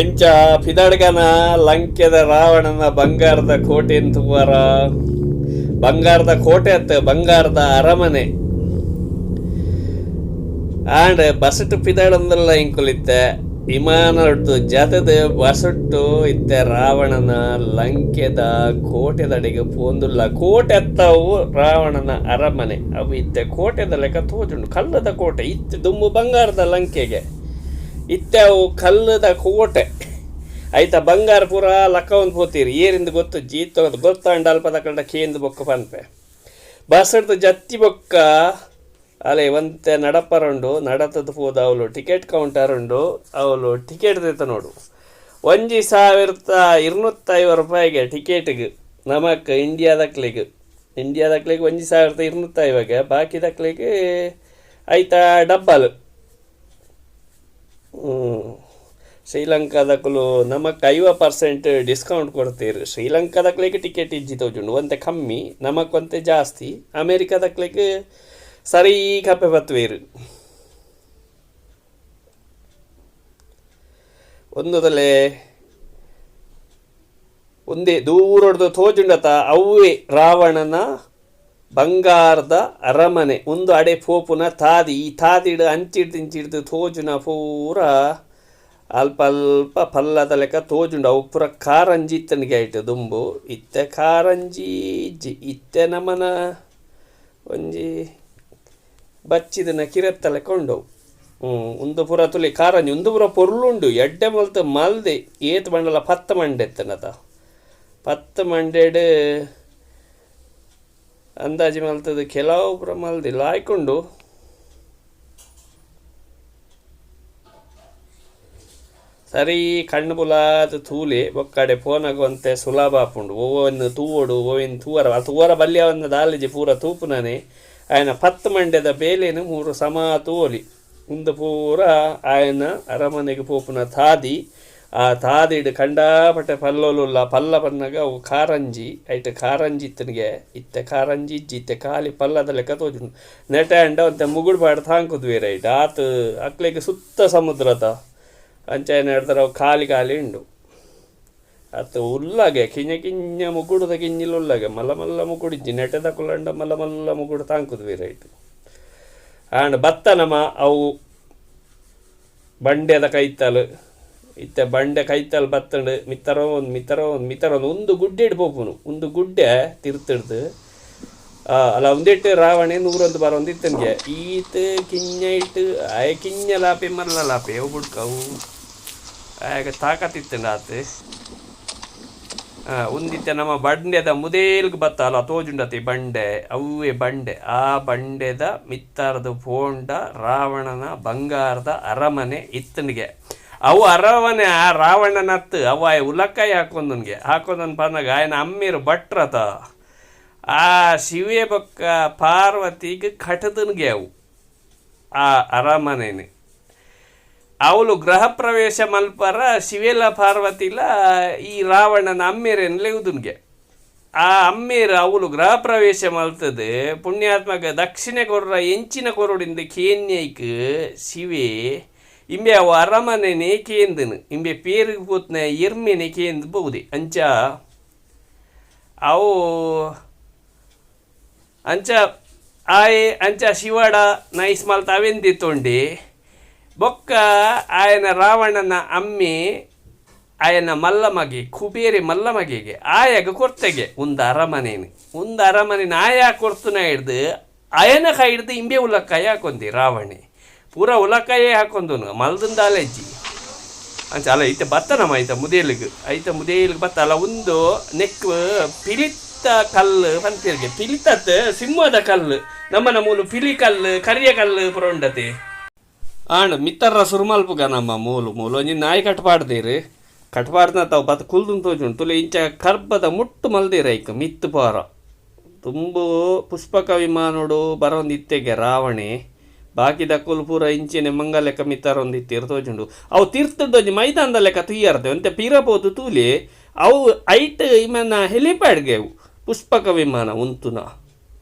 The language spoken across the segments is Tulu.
ಎಂಚ ಪಿದಡ್ಗನ ಲಂಕೆದ ರಾವಣನ ಬಂಗಾರದ ಕೋಟೆನ್ ತೂವರ. ಬಂಗಾರದ ಕೋಟೆ ಅತ್ತ ಬಂಗಾರದ ಅರಮನೆ. ಆಂಡ್ ಬಸ್ಟ್ ಪಿದಡಂದಲ್ಲ ಇಂಕುಲಿತ್ತೆ ವಿಮಾನಡ್ದು ಜತದ ಬಸ್ಟು ಇತ್ತೆ ರಾವಣನ ಲಂಕೆದ ಕೋಟೆದಡೆಗೆ ಪೋಂದುಲ್ಲ. ಕೋಟೆ ಅತ್ತವು ರಾವಣನ ಅರಮನೆ. ಅವು ಇತ್ತೆ ಕೋಟೆದ ಲೆಕ್ಕ ತೋಜುಂಡು. ಕಲ್ಲದ ಕೋಟೆ ಇತ್ತೆ ದುಂಬು ಬಂಗಾರದ ಲಂಕೆಗೆ ಇತ್ತೆ ಅವು ಕಲ್ಲದ ಕೋಟೆ. ಐತ ಬಂಗಾರ ಪೂರ ಲಕ್ಕವೊಂದು ಪೋತೀರಿ ಏರಿಂದ ಗೊತ್ತುಜ್ಜಿ ಇತ್ತ ಗೊತ್ತಾಂಡ ಅಲ್ಪದ ಕೇಂದ್ ಬೊಕ್ಕ ಪನ್ಪೆ. ಬಸ್ಡ್ದು ಜತ್ತಿ ಬೊಕ್ಕ ಅಲೆ ಒಂತೆ ನಡಪರುಂಡು ನಡತದ ಪೋದು ಅವಲು ಟಿಕೆಟ್ ಕೌಂಟರ್ ಉಂಡು ಅವಲು ಟಿಕೆಟ್ ದೆತ್ತ ನೋಡು. 1250 ರೂಪಾಯಿಗೆ ಟಿಕೆಟ್ಗೆ ನಮಕ್ ಇಂಡಿಯಾದಕ್ಲೆಗ್ ಇಂಡಿಯಾದಕ್ಲೆಗ್ 1250ಗೆ ಬಾಕಿದಕ್ಲೆಗ್ ಐತ ಡಬ್ಬಲ್. ಶ್ರೀಲಂಕಾದಕುಲು ನಮಕ್ 50% ಡಿಸ್ಕೌಂಟ್ ಕೊಡ್ತೀರು. ಶ್ರೀಲಂಕಾದಕ್ಲೆಗ್ ಟಿಕೆಟ್ ಇಜ್ಜಿ ತೋಜುಂಡು ಒಂತೆ ಕಮ್ಮಿ ನಮಕ್ ಒಂತೆ ಜಾಸ್ತಿ. ಅಮೇರಿಕಾದಕ್ಲೆಗ್ ಸರಿ ಕಪ್ಪೆ ಪತ್ತುವೇರು. ಒಂದುದಲೆ ಒಂದೇ ದೂರೊಡ್ದು ತೋಜುಂಡತ ಅವ್ವೇ ರಾವಣನ ಬಂಗಾರದ ಅರಮನೆ. ಉಂದು ಅಡೆ ಪೋಪುನ ತಾದಿ. ಈ ತಾದಿಡ್ ಅಂಚಿಡ್ದು ಇಂಚಿಡ್ದು ತೋಜುನ ಪೂರ ಅಲ್ಪ ಅಲ್ಪ ಪಲ್ಲದ ಲೆಕ್ಕ ತೋಜುಂಡು. ಅವು ಪೂರ ಕಾರಂಜಿ ಇತ್ತನಿಗೆ ಐಟ್ ದುಂಬು ಇತ್ತೆ ಕಾರಂಜಿ ಇಜ್ಜಿ. ಇತ್ತೆ ನಮನ ಒಂಜಿ ಬಚ್ಚಿದನ ಕಿರೆತ್ತ ಲೆಕ್ಕ ಉಂಡು. ಉಂದು ಪೂರ ತುಲಿ ಕಾರಂಜಿ. ಉಂದು ಪೂರ ಪೊರ್ಲುಂಡು. ಎಡ್ಡೆ ಮಲ್ತ್ ಮಲ್ದೆ ಏತ್ ಬಂಡಲ 10 ಮಂಡೆ ಇತ್ತನತ. 10 ಮಂಡೆಡ್ ಅಂದಾಜಿ ಮಲ್ತದ ಕೆಲವು ಪೂರ ಮಲ್ದಿ ಲಾಯ್ಕುಂಡು. ಸರಿ ಕಣ್ಣು ಬುಲಾದ್ ತೂಲೆ ಬೊಕ್ಕಡೆ ಪೋನಗ ಒಂತೆ ಸುಲಭ ಆಪುಂಡು. ಒವ್ವೊಂದು ತೂವೊಡು ಒವ್ವೆನ್ ತೂವರ ಆ ತೂವರ ಬಲ್ಯವನ್ನ ದಾಲಜಿ ಪೂರ ತೂಪುನನೆ ಆಯನ 10 ಮಂಡೆದ ಬೇಲೆನ್ ಮೂರು ಸಮ ತೂವೊಲಿ. ಉಂದು ಪೂರ ಆಯನ ಅರಮನೆಗೆ ಪೋಪುನ ತಾದಿ. ಆ ತಾದಿಡ್ ಕಂಡಾಪಟ್ಟೆ ಪಲ್ಲೊಲುಲ್ಲ. ಪಲ್ಲ ಪನ್ನಗ ಅವು ಕಾರಂಜಿ. ಐಟ್ ಕಾರಂಜಿ ಇತ್ತನಿಗೆ ಇತ್ತೆ ಕಾರಂಜಿ ಇಜ್ಜಿ. ಇತ್ತೆ ಖಾಲಿ ಪಲ್ಲದ ಲೆಕ್ಕ ತೋಜುಂಡು. ನೆಟೆ ಆಂಡ ಒಂತೆ ಮುಗುಡು ಪಾಡ್ ತಾಂಕುದುವೆರ್ ಐಟ್ ಆತ್ ಅಕ್ಲೆಗ್ ಸುತ್ತ ಸಮುದ್ರದ ಅಂಚನೆ ನಡ್ದರ ಅವು ಖಾಲಿ ಖಾಲಿ ಉಂಡು. ಅತ್ ಉಲ್ಲಗೆ ಕಿಂಜ ಕಿಂಜ ಮುಗುಡುದ ಕಿಂಜಿಲ್ ಉಲ್ಲಗೆ ಮಲ್ಲ ಮಲ್ಲ ಮುಗುಡು ಇಜ್ಜಿ. ನೆಟೆದಕುಲಂಡ ಮಲ್ಲ ಮಲ್ಲ ಮುಗುಡು ತಾಂಕುದುವೆರ್ ಐಟ್. ಆಂಡ ಬತ್ತ ನಮ ಅವು ಬಂಡೆದ ಕೈತಲ್. ಇತ್ತೆ ಬಂಡೆ ಕೈತಲ್ ಬತ್ತಂಡು ಮಿತ್ತರೋಂದು ಮಿತ್ತರೋಂದು ಮಿತ್ತರೋಂದು ಉಂದು ಗುಡ್ಡೆಡ್ ಪೋಪುನು. ಉಂದು ಗುಡ್ಡೆ ತಿರ್ತಿಡ್ದು ಅಲ್ಲ ಉಂದೆಟ್ ರಾವಣೆ ನೂರೊಂದು ಬರೊಂದು ಇತ್ತನ್ಗೆ. ಈತ್ ಕಿಂಜ ಇಟ್ಟು ಆಯೆ ಕಿಂಜ ಲಾಪೆ ಮಲ್ಲ ಲಾಪೆ ಅವು ಬುಡ್ಕ ಅವು ಆಯಗ ತಾಕತ್ ಇತ್ತಂಡ ಆತ್. ಉಂದಿತ್ತೆ ನಮ್ಮ ಬಂಡೆದ ಮುದೇಲ್ಗ್ ಬತ್ತ ಅಲ್ಲ ತೋಜುಂಡತಿ ಬಂಡೆ ಅವ್ವೇ ಬಂಡೆ. ಆ ಬಂಡೆದ ಮಿತ್ತಾರ್ದು ಪೋಂಡ ರಾವಣನ ಬಂಗಾರದ ಅರಮನೆ ಇತ್ತನಿಗೆ. ಅವು ಅರಮನೆ ಆ ರಾವಣನತ್ತು ಅವು ಆಯ್ ಉಲಕ್ಕಾಯಿ ಹಾಕೊಂದನ್ಗೆ. ಹಾಕೊಂದನ್ ಪನ್ನಗ ಆಯನ ಅಮ್ಮಿರು ಭಟ್ರತ ಆ ಶಿವೆ ಬೊಕ್ಕ ಪಾರ್ವತಿಗೆ ಕಟದನ್ಗೆ ಅವು ಆ ಅರಮನೆನೆ. ಅವಳು ಗೃಹ ಪ್ರವೇಶ ಮಲ್ಪರ ಶಿವೆಲ ಪಾರ್ವತಿಲ ಈ ರಾವಣನ ಅಮ್ಮೇರೇನು ಲೆವುದುನ್ಗೆ. ಆ ಅಮ್ಮೇರು ಅವಳು ಗೃಹ ಪ್ರವೇಶ ಮಲ್ತದೆ ಪುಣ್ಯಾತ್ಮಕ ದಕ್ಷಿಣ ಕೊರ್ರ ಎಂಚಿನ ಕೊರುಡಿಂದ ಕೇನ್ಯೈಕ್ ಶಿವೆ ಇಂಬೆ ಅವು ಅರಮನೆನೇ ಕೇಂದನು. ಇಂಬೆ ಪೇರಿಗೆ ಪೂತ್ನ ಎರ್ಮೆನೆ ಕೇಂದ್ ಬೋದೆ. ಅಂಚ ಅವು ಅಂಚ ಆಯೆ ಅಂಚ ಶಿವಡ ನೈಸ್ ಮಲ್ತ ಅವೆಂದಿ ಬೊಕ್ಕ ಆಯನ ರಾವಣನ ಅಮ್ಮೆ ಆಯನ ಮಲ್ಲ ಮಗೆ ಕುಬೇರೆ ಮಲ್ಲ ಮಗೆಗೆ ಆಯಾಗ ಕೊರ್ತೆಗೆ ಒಂದು ಅರಮನೇನು. ಒಂದು ಅರಮನೆನ ಆಯಾ ಕೊರ್ತುನ ಹಿಡ್ದು ಅಯನ ಕೈ ಹಿಡ್ದು ಇಂಬೆ ಉಲಕ್ಕಾಯಿ ಹಾಕೊಂದಿ ರಾವಣೆ. ಪೂರ ಉಲಕ್ಕಾಯೇ ಹಾಕೊಂದನು ಮಲ್ದಂದಾಲೆಜ್ಜಿ. ಅಂಚ ಅಲ್ಲ ಐತೆ ಬತ್ತನಮ್ಮ ಐತ ಮುದೇಲಿಗೆ ಐತ ಮುದೇಲಿಗೆ ಬತ್ತ ಅಲ್ಲ ಒಂದು ನೆಕ್ ಪಿಲಿತ್ತ ಕಲ್ಲು ಪನ್ಪಿರ್ಗೆ. ಪಿಲಿತತ್ ಸಿಂಹದ ಕಲ್ಲು ನಮ್ಮನ ಮೂಲು ಪಿಲಿ ಕಲ್ಲು ಕರಿಯ ಕಲ್ಲು ಪುರ ಉಂಡತೆ. ಆಂಡ್ ಮಿತ್ತರ್ರ ಸುರುಮಲ್ಪುಗ ನಮ್ಮ ಮೂಲು ಮೂಲು ಒಂಜಿ ನಾಯಿ ಕಟ್ಪಾಡ್ದೀರು. ಕಟ್ಪಾಡ್ನ ತಾವು ಬತ್ತ ಕುಲ್ದುನ್ ತೋಜುಂಡು. ತುಲೆ ಇಂಚ ಕರ್ಬದ ಮುಟ್ಟು ಮಲ್ದೀರ ಐಕ್ ಮಿತ್ತು ಪಾರ. ತುಂಬು ಪುಷ್ಪಕ ವಿಮಾನೋಡು ಬರೊಂದಿತ್ತೆಗೆ ರಾವಣೆ. ಬಾಕಿದಕುಲು ಪೂರ ಇಂಚಿನೆ ಮಂಗಲೆಕ್ಕ ಮಿತ್ತಾರೊಂದಿತ್ತೀರು ತೋಜುಂಡು. ಅವು ತೀರ್ಥದೊಂಜಿ ಮೈದಾನದ ಲೆಕ್ಕ ತುಯ್ಯರ್ದೆ ಒಂತೆ ಪಿರ ಪೋದು ತೂಲೆ ಅವು ಐಟ್ ಇಮನ ಹೆಲಿಪ್ಯಾಡ್ಗೆ ಅವು ಪುಷ್ಪಕ ವಿಮಾನ ಉಂತುನ.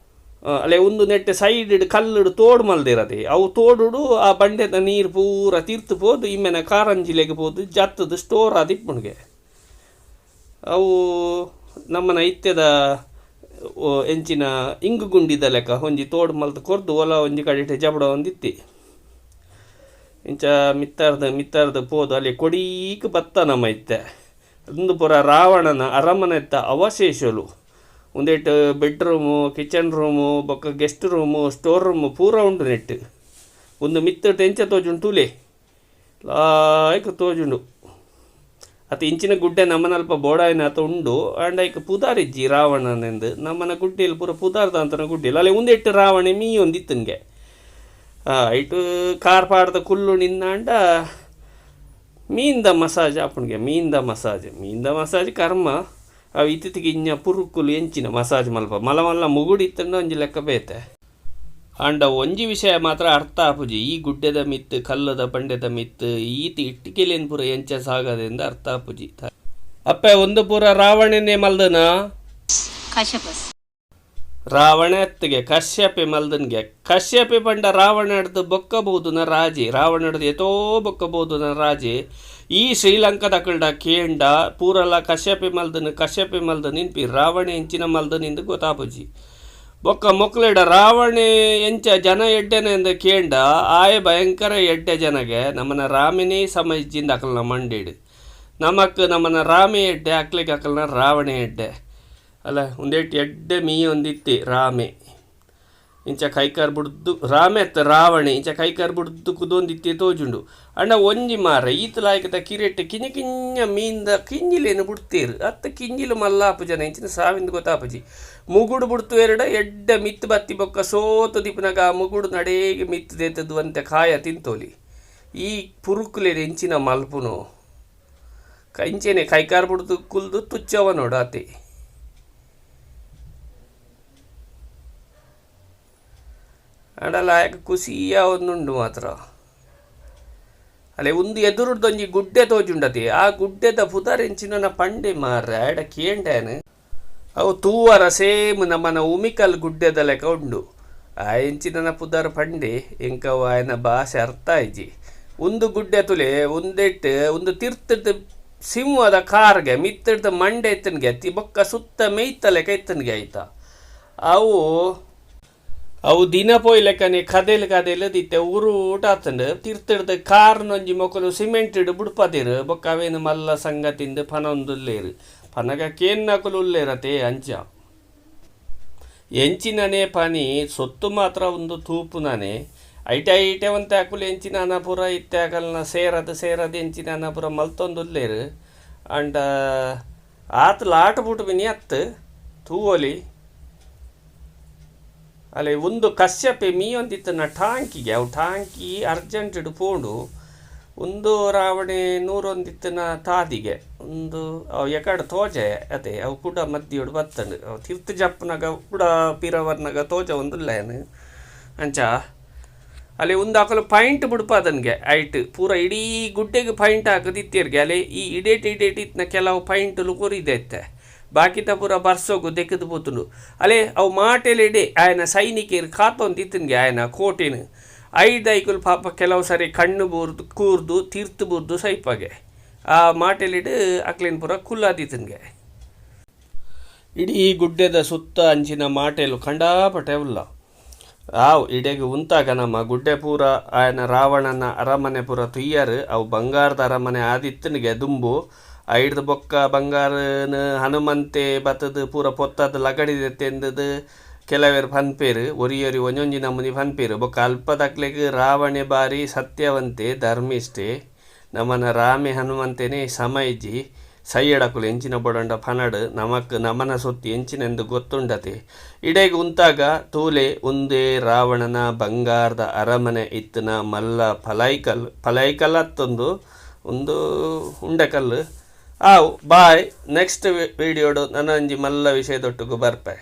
ಅಲೆ ಉಂದು ನೆಟ್ಟ್ ಸೈಡ್ ಡ್ ಕಲ್ಲ್ ಡ್ ತೋಡು ಮಲ್ದೆರ್ ಅವು ತೋಡುಡು ಆ ಬಂಡೆದ ನೀರ್ ಪೂರ ತಿರ್ತ್ ಪೋದು ಇಂಬೆನ ಕಾರಂಜಿಲೆಗ್ ಪೋದು ಜತ್ತ್ ದ್ ಸ್ಟೋರ್ ಆದಿಪ್ಪುಂಡುಗೆ. ಅವು ನಮ್ಮನ ಇತ್ತೆದ ಎಂಚಿನ ಇಂಗು ಗುಂಡಿದ ಲೆಕ ಒಂಜಿ ತೋಡು ಮಲ್ತ್ ಕೊರ್ದು ಒಲ ಒಂಜಿ ಕಡೆಟ್ ಜಪುಡವೊಂದಿತ್ತಿ ಇಂಚ ಮಿತ್ತರ್ದ್ ಮಿತ್ತರ್ದ್ ಪೋದು ಅಲೆ ಕೊಡೀಕ್ ಬತ್ತ ನಮ ಇತ್ತೆ. ಉಂದು ಪೂರ ರಾವಣನ ಅರಮನೆತ ಅವಶೇಷಲು. ಉಂದೆಟ್ ಬೆಡ್ ರೂಮು ಕಿಚನ್ ರೂಮು ಬೊಕ ಗೆಸ್ಟ್ ರೂಮು ಸ್ಟೋರ್ ರೂಮು ಪೂರ ಉಂಡು ನೆಟ್ಟ್. ಉಂದು ಮಿತ್ತ್ ಡ್ ಎಂಚ ತೋಜುಂಡು ತೂಲೆ ಲಾಯ್ಕ್ ತೋಜುಂಡು. ಅತ್ ಇಂಚಿನ ಗುಡ್ಡೆ ನಮನಲ್ಪ ಬೋಡಾಯಿನಾತ್ ಉಂಡು ಆಂಡ ಐಕ್ ಪುದರಿಜ್ಜಿ ರಾವಣನೆಂದ್ ನಮನ ಗುಡ್ಡೆಲ್ ಪೂರ ಪುದರ್ ದಾಂತಿನ ಗುಡ್ಡೆಲ್ ಅಲೆ ಉಂದೆಟ್ ರಾವಣೆ ಮೀಯೊಂದಿತ್ತುಂಗೆ ಐಟ್ ಕಾರ್ ಪಾಡ್ದ್ ಕುಲ್ಲು ನಿನ್ನಾಂಡ ಮೀನ್ದ ಮಸಾಜ್ ಆಪುಂಡುಗೆ ಮೀನ್ದ ಮಸಾಜ್ ಮೀನ್ದ ಮಸಾಜ್ ಕರ್ಮ ಅವು ಇತ್ತಿತ್ತಿಗೆ ಇಂಜ ಪುರುಕುಲು ಎಂಚಿನ ಮಸಾಜ್ ಮಲ್ಪ ಮಲ್ಲ ಮಲ್ಲ ಮುಗುಡು ಇತ್ತುಂಡ ಒಂಜಿ ಲೆಕ್ಕ ಬೇತೆ. ಆಂಡ ಒಂಜಿ ವಿಷಯ ಮಾತ್ರ ಅರ್ಥ ಆಪುಜಿ ಈ ಗುಡ್ಡೆದ ಮಿತ್ತ್ ಕಲ್ಲುದ ಬಂಡೆದ ಮಿತ್ತ್ ಈತ್ ಇಟ್ಟಿಗೆಲೆನ್ ಪೂರ ಎಂಚ ಸಾಗದೆಂದ್ ಅರ್ಥ ಆಪುಜಿ. ಅಪ್ಪೆ ಉಂದು ಪೂರ ರಾವಣೆನೆ ಮಲ್ದನ? ಕಶ್ಯಪಸ್. ರಾವಣೆ ಅತ್ತಿಗೆ ಕಶ್ಯಪೆ ಮಲ್ದನ್ಗೆ. ಕಶ್ಯಪೆ ಪಂಡ ರಾವಣಡ್ದ್ ಬೊಕ್ಕ ಬೋದುನ ರಾಜೆ, ರಾವಣಡ್ದ್ ಏತೋ ಬೊಕ್ಕ ಬೋದುನ ರಾಜೆ. ಈ ಶ್ರೀಲಂಕಾದಕಲ್ಡ ಕೇಂಡ ಪೂರಲ ಕಶ್ಯಪೆ ಮಲ್ದನ್ ಕಶ್ಯಪೆ ಮಲ್ದನ್ ಇನ್ಪಿ ರಾವಣೆ ಎಂಚಿನ ಮಲ್ದನ್ ಇಂದ್ ಗೊತ್ತಾಪುಜಿ. ಬೊಕ್ಕ ಮೊಕ್ಲೆಡ ರಾವಣೆ ಎಂಚ ಜನ ಎಡ್ಡೆನೆಂದ್ ಕೇಂಡ ಆಯೆ ಭಯಂಕರ ಎಡ್ಡೆ ಜನಗೆ ನಮನ ರಾಮೆನೇ ಸಮ ಇಜ್ಜಿಂದ್ ಅಕಲ್ನ ಮಂಡೆಡ್. ನಮಕ್ ನಮನ ರಾಮೆ ಎಡ್ಡೆ ಅಕ್ಲೆಗ್ ಅಕಲ್ನ ರಾವಣೆ ಎಡ್ಡೆ. ಅಲ್ಲ ಉಂದೆಟ್ ಎಡ್ಡೆ ಮೀಯೊಂದಿತ್ತೆ ರಾಮೆ. ಇಂಚ ಕೈಕಾರ್ ಬುಡ್ದು ರಾಮೆ ಅತ್ತ್ ರಾವಣೆ ಇಂಚ ಕೈಕಾರ್ ಬುಡ್ದು ಕುದೊಂದಿತ್ತೆ ತೋಜುಂಡು. ಆಂಡ ಒಂಜಿ ಮಾರ್ರೆ ಈತ್ ಲಾಯ್ಕದ ಕಿರೆಟ್ ಕಿಂಜ ಕಿಂಜ ಮೀನ್ದ ಕಿಂಜಿಲೆನ್ ಬುಡ್ತೆರ್ ಅತ್ತ್ ಕಿಂಜಿಲು ಮಲ್ಲ ಆಪುಜನ ಇಂಚಿನ ಸಾವಿಂದ್ ಗೊತ್ತಾಪುಜಿ. ಮುಗುಡು ಬುಡ್ತುವೆರ್ಡ ಎಡ್ಡೆ ಮಿತ್ತ್ ಬತ್ತಿ ಬೊಕ್ಕ ಸೋತು ದಿಪುನಗ ಆ ಮುಗುಡು ನಡೆಗ್ ಮಿತ್ತ್ ದೆತ್ತುದು ಒಂತೆ ಕಾಯ ತಿಂತೊಲಿ. ಈ ಪುರುಕುಲೆನ್ ಎಂಚಿನ ಮಲ್ಪುನು ಇಂಚೆನೆ ಕೈಕಾರ್ ಬುಡ್ದು ಕುಲ್ದು ತುಚ್ಚವನೋಡು ಆತೆ. ಆಂಡಲ ಆಯಗ್ ಕುಸಿಯ ಆವೊಂದುಂಡು ಮಾತ್ರ. ಅಲೆ ಉಂದು ಎದುರುಡ್ದೊಂಜಿ ಗುಡ್ಡೆ ತೋಜುಂಡತೆ ಆ ಗುಡ್ಡೆದ ಪುದರ್ ಎಂಚಿನನ ಪಂಡೆ ಮಾರ್ರೆ ಆಯಡ ಕೇಂಡೇನ್. ಅವು ತೂವರ ಸೇಮ್ ನಮನ ಉಮಿಕಲ್ ಗುಡ್ಡೆದ ಲೆಕ ಉಂಡು. ಆಯೆ ಎಂಚಿನನ ಪುದರ್ ಪಂಡೆ ಎಂಕ್ ಅವು ಆಯನ ಭಾಷೆ ಅರ್ಥ ಆಯಿಜಿ. ಉಂದು ಗುಡ್ಡೆ ತೂಲೆ ಉಂದೆಟ್ ಉಂದು ತಿರ್ತುರ್ದು ಸಿಂಹದ ಕಾರ್ಗೆ ಮಿತ್ತುರ್ದು ಮಂಡೆ ಇತ್ತುಂಡ್ಗೆ ಬೊಕ್ಕ ಸುತ್ತ ಮೆಯ್ತ ಲೆಕ ಇತ್ತುಂಡ್ಗೆ ಐತ. ಅವು ಅವು ದಿನ ಪೋಯಿ ಲೆಕ್ಕನೆ ಕದೆಲ್ ಕದೆಲ್ ಇತ್ತೆ ಉರುಟ್ ಆತುಂಡು. ತಿರ್ತುರ್ದು ಕಾರ್ನೊಂಜಿ ಮೊಕುಲು ಸಿಮೆಂಟ್ ಡ್ ಬುಡ್ಪದೆರ್ ಬೊಕ್ಕ ಅವೇನ್ ಮಲ್ಲ ಸಂಗತಿಂದ್ ಪನೊಂದುಲ್ಲೆರ್. ಪನಗ ಕೇನ್ನಕುಲು ಉಲ್ಲೆರತೆ ಅಂಚ. ಎಂಚಿನನೆ ಪನಿ ಸೊತ್ತು ಮಾತ್ರ ಉಂದು ತೂಪುನನೆ ಐಟೆ ಐಟೆ ಒಂತೆ ಅಕುಲು ಎಂಚಿನನ ಪೂರ ಇತ್ತೆ ಅಕಲ್ನ ಸೇರದ್ ಸೇರದ್ ಎಂಚಿನನ ಪೂರ ಮಲ್ತೊಂದುಲ್ಲೆರ್. ಆಂಡ ಆತ್ ಲಾಟ ಬುಡ್ಪಿನಿ ಮಿನಿ ಅತ್ತ್ ತೂವೊಲಿ. ಅಲೆ ಉಂದು ಕಶ್ಯಪೆ ಮೀಯೊಂದಿತ್ತಿನ ಟಾಂಕಿಗೆ ಅವು ಟಾಂಕಿ ಅರ್ಜೆಂಟ್ ಡ್ ಪೋಂಡು ಉಂದು ರಾವಣೆ ನೂರೊಂದಿತ್ತಿನ ತಾದಿಗೆ ಉಂದು ಅವು ಎಕಡ್ ತೋಜೆ ಅತೆ ಅವು ಕುಡ ಮದ್ಯೊಡು ಬತ್ತುಂಡು ಅವು ತಿರ್ತ್ ಜಪ್ಪುನಗ ಕುಡ ಪಿರ ಬರ್ನಗ ತೋಜವೊಂದುಲ್ಲೆ ಯಾನ್ ಅಂಚ ಅಲೆ ಉಂದು ಅಕುಲು ಪೈಂಟ್ ಬುಡ್ಪಾದನ್ಗೆ ಐಟ್ ಪೂರ ಇಡೀ ಗುಡ್ಡೆಗ್ ಪೈಂಟ್ ಹಾಕುದು ಇತ್ತೆರ್ಗೆ ಅಲೆ ಈ ಇಡೇಟ್ ಇಡೇಟ್ ಇತ್ತಿನ ಕೆಲವು ಪೈಂಟುಲು ಕೊರಿದೆ ಇತ್ತೆ. ಬಾಕಿದ ಪೂರ ಬರ್ಸೊಗು ದೆಕ್ಕುದು ಪೋತುಂಡು. ಅಲೆ ಅವು ಮಾಟೆಲೆಡೆ ಆಯನ ಸೈನಿಕೆರ್ ಕಾತೊಂದಿತ್ತುನ್ಗೆ ಆಯನ ಕೋಟೆನ್ ಐದೈಕುಲು ಪಾಪ ಕೆಲವು ಸರಿ ಕಣ್ಣು ಬೂರ್ದು ಕೂರ್ದು ತೀರ್ತು ಬೂರ್ದು ಸೈಪಾಗೆ ಆ ಮಾಟೆಲೆಡ್ ಅಕ್ಲೆನ್ ಪೂರ ಕುಲ್ಲಾದಿತ್ತುನ್ಗೆ. ಇಡೀ ಗುಡ್ಡೆದ ಸುತ್ತ ಅಂಚಿನ ಮಾಟೆಲು ಕಂಡಾಪಟ್ಟೆ ಉಲ್ಲ. ಆವ್ ಇಡೆಗ್ ಉಂತಾಗ ನಮ್ಮ ಗುಡ್ಡೆ ಪೂರ ಆಯನ ರಾವಣನ ಅರಮನೆ ಪೂರ ತೂಯರ್ ಅವು ಬಂಗಾರದ ಅರಮನೆ ಆದಿತ್ತುನ್ಗೆ ದುಂಬು. ಐಡ್ದ್ ಬೊಕ್ಕ ಬಂಗಾರನ್ ಹನುಮಂತೆ ಬತ್ತುದು ಪೂರ ಪೊತ್ತದ್ ಲಗಡಿ ದೆತ್ತೆಂದುದು ಕೆಲವೆರ್ ಪನ್ಪೆರ್ ಒರಿ ಒರಿ ಒಂಜೊಂಜಿ ನಮೂನಿ ಪನ್ಪೆರ್. ಬೊಕ್ಕ ಅಲ್ಪದಕ್ಲೆಗ್ ರಾವಣೆ ಬಾರಿ ಸತ್ಯವಂತೆ ಧರ್ಮಿಷ್ಠೆ ನಮನ ರಾಮೆ ಹನುಮಂತೆನೆ ಸಮ ಇಜ್ಜಿ ಸಯ್ಯಡಕುಲು ಎಂಚಿನ ಬೋಡಾಂಡ ಪನಡ್ ನಮಕ್ ನಮನ ಸೊತ್ತು ಎಂಚಿನೆಂದ್ ಗೊತ್ತುಂಡತೆ. ಇಡೆಗ್ ಉಂತಾಗ ತೂಲೆ ಉಂದೇ ರಾವಣನ ಬಂಗಾರದ ಅರಮನೆ ಇತ್ತಿನ ಮಲ್ಲ ಪಲೈಕಲ್ ಪಲೈಕಲ್ ಅತ್ತ್ ಉಂದು ಉಂದು ಉಂಡೆಕಲ್ಲ್. ಆವು ಬಾಯ್ ನೆಕ್ಸ್ಟ್ ವಿಡಿಯೋಡು ನನೊಂಜಿ ಮಲ್ಲ ವಿಷಯದೊಟ್ಟುಗು ಬರ್ಪೆ.